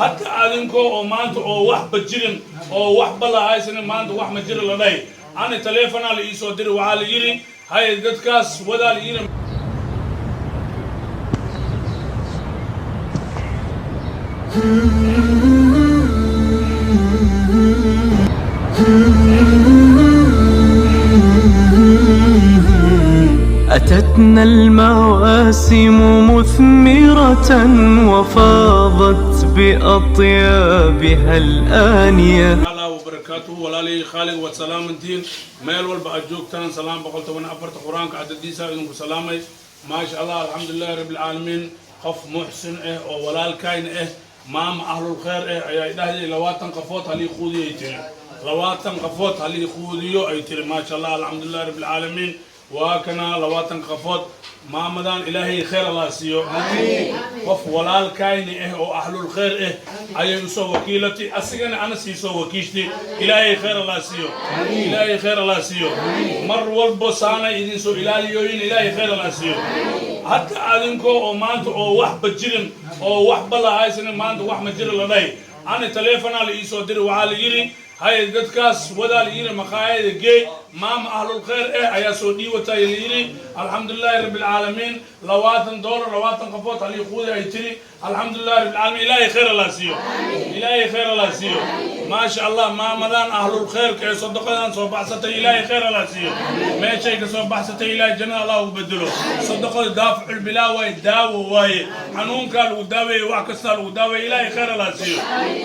Hadda adinkoo oo maanta oo waxba jirin oo waxba la haysanin, maanta wax ma jiro la dhahay. Ani taleefonaa la iisoo diri, waxaa la yidhi hay dadkaas wadaa la yidhi. أتتنا المواسم مثمرة وفاضت بأطيابها الآنية. Allah wabarakaatuhu. Walaalihii khaalig, waad salaamantiin meel walba aad joogtaan. Salaam 114-ta Qur-aanka cadadiisa idinku salaamay. Maasha Allah, alxamdulilahi rabbi alcaalamiin. Qof muxsin ah oo walaalkayna ah, maama ahlul khayr ah, ayaa dhahday 20 qafood halii quudiyo ay tiri, 20 qafood halii quudiyo ay tiri. Maasha Allah, alxamdulilahi rabbi alcaalamiin. Waa kana 20 qafood. Maamadan Ilaahay khayr Allah siiyo. Qof walaalkayni ah oo ahlul khayr ah ayay usoo wakiilatay, asigana ana siisoo wakiishtay. Ilaahay khayr Allah siiyo, Ilaahay khayr Allah siiyo. Mar walbo saana idin soo ilaaliyooyin. Ilaahay khayr Allah siiyo. Hadda adinkoo oo maanta oo waxba jirin oo waxba la haysanin, maanta wax ma jiro la dhahay. Ani taleefonaa la iisoo diri, waxaa la yidhi hay dadkaas wadaa la yidhi, maqaayada geey, maama ahlul khayr ah ayaa soo dhiiwatay la yidhi. Alxamdulilahi rabbi alcaalamiin. $20, 20 qafood halii quudi ay tiri. Alxamdulilahi rabbi alcaalamiin. Ilaahay khayr Allah siiyo, Ilaahay khayr Allah siiyo. Maasha Allah, maamadan ahlul khayrka ee sadaqadan soo baxsatay, Ilaahay khayr Allah siiyo. Meeshay ka soo baxsatay Ilaahay jannada Allah ugu bedelo. Sadaqada daaficul bilaa waaye, daawo waaye, xanuunkaa lagu daaweeye, wax kastaa lagu daaweeye. Ilaahay khayr Allah siiyo.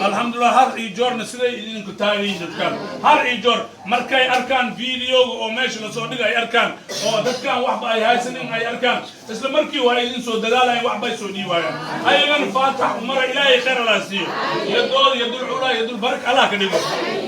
Alxamdulilah. Har iyo joorna siday idinku taagayiin dadkan, har iyo joor markay arkaan videoga oo meesha lasoo dhigay ay arkaan oo dadkan waxba ay haysanin ay arkaan, isla markii waa idin soo dadaalayan, waxbay soo dhiibaayaan. Ayagana faatax umara. Ilaahay khayr Allah siiyo. Yadooda yadul culaa, yadul baraka Allah ka dhigo.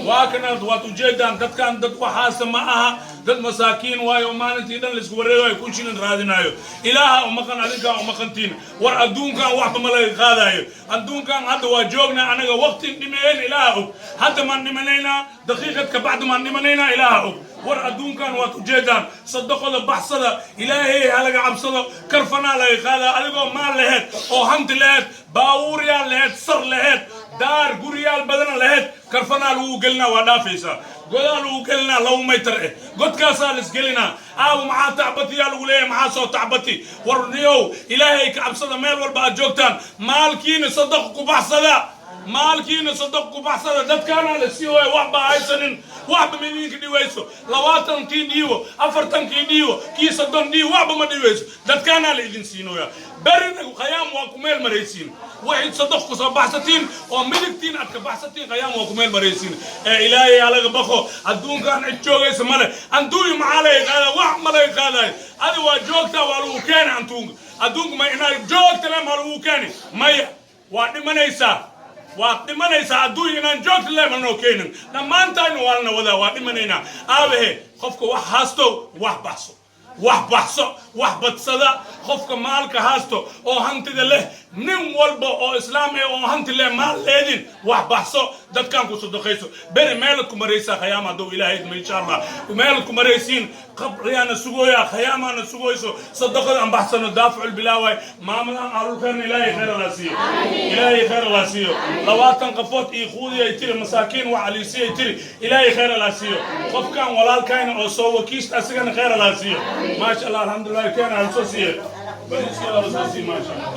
Waa kana, waad ujeedaan dadkan, dad waxaasa ma aha, dad masaakiin waayo. Maalintii dhan laisku wareegayo, kun shilin raadinayo. Ilaaha umaqan, adinkaa umaqantiin. War adduunkan waxba ma laga qaadayo. Adduunkan hadda waa joognaa anaga, waqtin dhimeen Ilaaha og. Hadda maan dhimanaynaa, daqiiqad ka bacdi maan dhimanaynaa, Ilaaha og. War adduunkan waad ujeedaan. Sadaqada baxsada, Ilaahay ha laga cabsado. Karfanaa laga qaadaa. Adigoo maal laheed oo hanti laheed, baawuuryaal laheed, sar laheed, daar guryaal badana laheed, karfanaa lagu gelinaa, waa dhaafaysaa. Godaa lagu gelinaa 2 maytar eh, godkaasaa laisgelinaa. Aawo maxaa tacbatiyaa lagu leeyahay? Maxaa soo tacbati? War niyow, Ilaahay ka cabsada meel walba aad joogtaan. Maalkiina sadaqa ku baxsada, maalkiina sadaq ku baxsada. Dadkaana la sii waayo, waxba haysanin, waxba ma idinka dhiwayso. 20-kii dhiibo, 40-kii dhiibo, kii 30 dhiibo, waxba ma dhiwayso. Dadkaana la idin siinoya. Berina khayaam waa ku meel maraysiin. Waxayd sadaq ku soo baxsatiin oo midigtiin aad ka baxsatiin, khayaam waa ku meel maraysiin. Ee Ilaahay halaga baqo. Adduunkan cid joogaysa male. Anduunyo maxaa laga qaadaa? Wax ma laga qaadayo. Adi waa joogtaa, waa lagu keeni antuunka. Adduunku ma inaad joogta le maa lagu keeni? Maya, waa dhimanaysaa, waad dhimanaysaa. Adduunya inaan joogta le manoo keenin. Dhammaantaayna waa lana wadaa, waa dhimanaynaa. Aabahe, qofka wax haasto, wax baxso, wax baxso, wax badsada. Qofka maalka haasto oo hantida leh, nin walba oo islaam eh oo hanti leh, maal leedin, wax baxso, dadkan ku sadaqayso. Beri meelad ku maraysaa khayaama hadduu Ilaahay idmo, insha Allah meelad ku maraysiin. Qabriyaana sugooya, khayaamaana sugooyso. Sadaqada aan baxsano, daaficul bilaaway. Maamadan ahlul khayrna Ilaahay khayr Allah siiyo, Ilaahay khayr Allah siiyo. 20 qafood iyo quudi ay tiri, masaakiin wax aliisi ay tiri. Ilaahay khayr Allah siiyo. Qofkan walaalkayna oo soo wakiista, asigana khayr Allah siiyo. Maasha Allah, alxamdulilah. Keena hal soo siiye, bariiskeeda la soo siiye. Maasha Allah,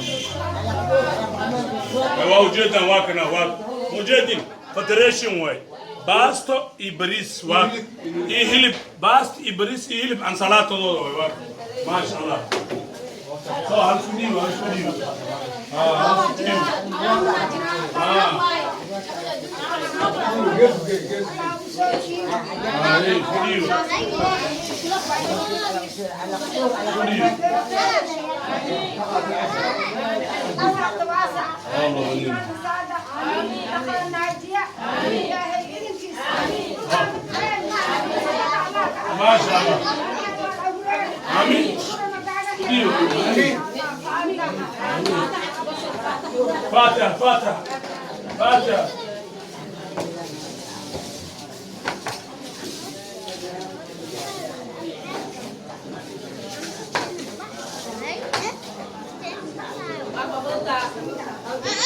waa ujeedaan, waa kana, waa ujeedin. Federation waay. Baasto iyo bariis waa iyo hilib, baasto iyo bariis iyo hilib, ansalaatadooda waay. Waa maasha Allah. Soo hal isku dhiibo, hal isku dhiibo. Ah, hal isku dhiibo. Ah, hey, isku dhiibo, isku dhiibo. Allah waliyo. Maasha Allah, amiin. Dhiibo. فاتحة فاتحة فاتحة.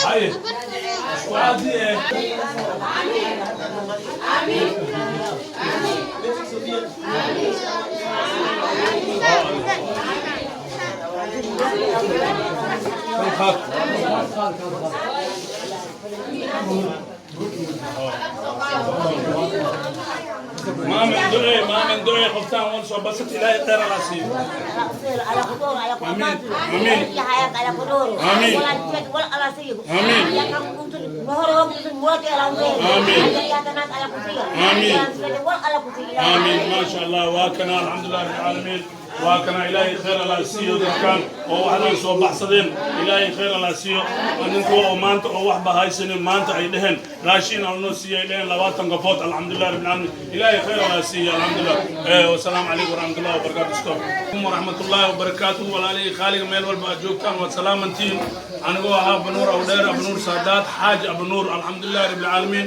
Haye, isku aadi eh. ما من دعي، ما من دعي، قفتان ونسو بس إلهي خير الله سيد. على قدور على آمين. آمين. يا حياك على قدور. آمين. ولا تشك ولا على سيد. آمين. يا كم كنت مهر وقت مراد على آمين. يا تنات على كرسي. آمين. ولا على كرسي. آمين. ما شاء الله. واكنا الحمد لله رب العالمين. واكنا إلهي خير الله سيو دكان oo waxdan soo baxsadeen ilaahay khayr Allah siiyo. Ninkoo oo maanta oo waxba haysanin maanta ay dheheen raashin aan noo siiyay dheheen 20 qofood. Alxamdulilah rabbil caalamiin. Ilaahay khayr Allah siiyo. Alxamdulilah. Wassalaamu calaykum waraxmatullahi wabarakaatu. Stop. Waraxmatullahi wabarakaatu. Walaalihii khaaliga meel walba aad joogtaan waad salaamantiin. Anigoo ahaa Abanuur Awdheer, Abanuur Saadaad Xaaji Abanuur. Alxamdulilah rabbil caalamiin.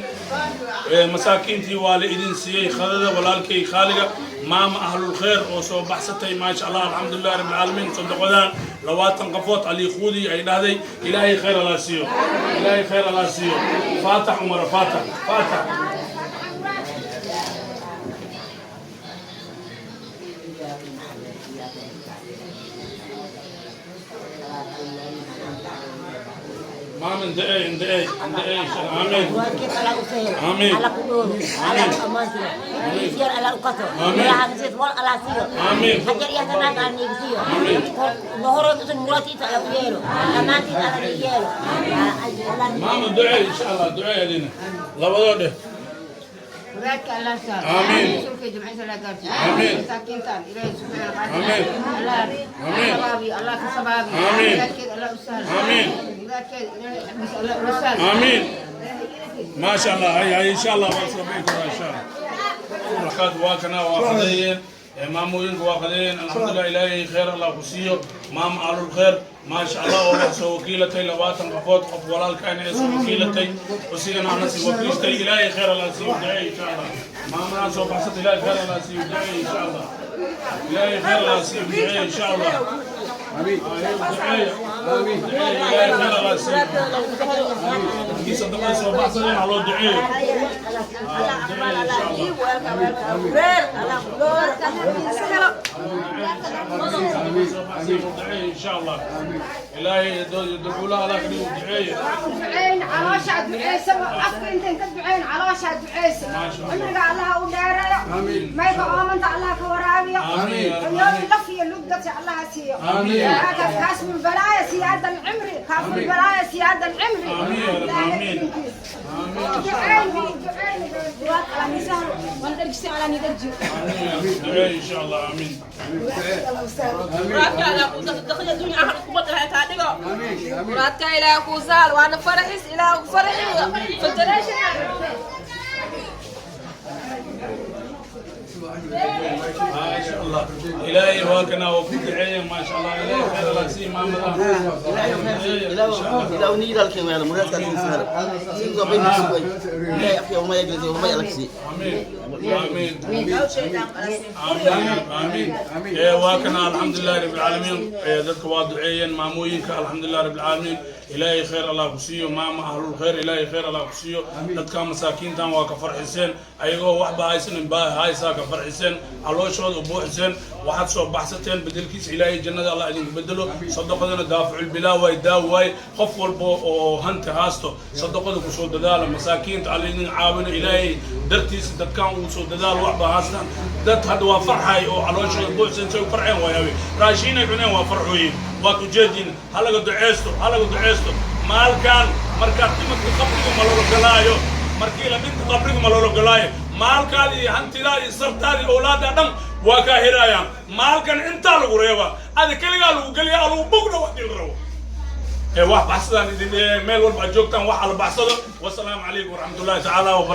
Masaakiintii waa la idin siiyey khadada. Walaalkay khaaliga maama ahlul khayr oo soo baxsatay, maasha Allah, alxamdulilah rabbil caalamiin. Sadaqadan 20 qofood aliiquudii ay dhahday. Ilaahay khayr Allah siiyo, ilaahay khayr Allah siiyo. Faatax Umar, faatax, faatax. ما من دعي اندعي اندعي. آمين. وكيف على أسير. آمين. على قدور على أمانتنا يصير على أقصر. آمين. ولا حمزة ولا على سير. آمين. حجر يا تنات على نيسير. آمين. نهر وقت مراد على ويلو أمانتي على نيلو. ما من دعي إن شاء الله. دعي لنا لبضوده. muraadka Allah saaro. Aamiin. Rasuulka jimciisa la gaarsiiyo. Aamiin. Masaakiintan Ilaahay subxaanahu wa ta'aala. Aamiin. Allah Aamiin. sabaabiyo, Allah ka sabaabiyo. Aamiin. Muraadkeeda Allah u sahlo. Aamiin. Muraadkeeda Ilaahay xaggiisa Allah ula sahlo. آمين. ما شاء الله. هاي هاي إن شاء الله بصبيك إن شاء الله. بركات واكنا واخذين ماموينك واخذين. الحمد لله. إلهي خير الله خسيو مام آل الخير ما شاء الله. والله سو وكيلتي لواتن قفوت قف ولا كان يسو وكيلتي وسينا أنا سي وكيلتي. إلهي خير الله سيو دعي إن شاء الله. ماما سو بحثت. إلهي خير الله سيو دعي إن شاء الله. إلهي خير الله سيو دعي إن شاء الله. آمين. آمين. إلهي خير الله سيو كيس صدقة سو بحثت على دعي. ان شاء الله الهي يدعو لها لك دعيه. ducayn calooshaa duceysa, afka intan ka ducayn calooshaa duceysa. Maasha Allah. Cimriga allaha u dheereeyo, mayka oomanta allaha ka waraabiyo. Aamiin. Cunooyin laf iyo lug dadka allaha siiyo. Aamiin. Kaasmul balaaya siyaada alcimri, kaaful balaaya siyaada alcimri. Aamiin ya Rabbi, Ilaahay aamiin. idinkiisa. Ducayn ducayn muraad ala nisahlo wan dhargisi ala nidarjiyo. دعيه ان شاء الله. امين. Muraadka ilaa kuu dakhliga dunya axad kubadda ha kaa dhigo. Muraadka ilaa kuu saal waana faraxis ilaa ku faraxiyo federation. ما شاء الله. الهي واكنا وفي ما شاء الله. الهي خير الله سي ما ilaahu niidalkeen weelo muraadkaas in sahlo sidoo bayna suway ilaahay afya uma yajlisu uma yalksi. امين امين امين امين. ee waa kana. Alxamdulilahi rabbi alcaalamiin. Ee dadka waa duceeyeen maamooyinka. Alxamdulilah rabbi alcaalamiin. Ilaahay khayr Allah ku siiyo maama ahlul khayr. Ilaahay khayr Allah ku siiyo. Dadka masaakiintan waa ka farxiseen ayagoo waxba haysanin baa haysaa ka farxiseen, calooshooda u buuxiseen. Waxaad soo baxsateen bedelkiisa ilaahay jannada Allah idinku bedelo. Sadaqadana daaficul bilaa waay daaw waay. Qof walba oo hanta haasto sadaqada kusoo dadaala. Masaakiinta alla idin caawino. Ilaahay dartiisa dadkan ugu soo dadaalo. Waxba haastaan dad hadda waa farxay oo calooshooda buuxsan say u farxeen waayaabe. Raashiinay cuneen waa farxooyin waad ujeediin. Ha laga duceysto, ha laga duceysto. Maalkan markaad dhimadka qabriga ma loola galaayo, markii la dhinta qabriga ma loola galaayo. Maalkaada iyo hantidaada iyo sartaada iyo awlaadda dhan waa kaa helayaan. Maalkan intaa lagu reebaa, ada keligaa lagu geliyaa lagu bogna wax dil rabo ee wax baxsadaan idin meel walba aad joogtaan wax ala baxsado. Wasalaamu calaykum waraxmatullahi tacaala wabarakatu.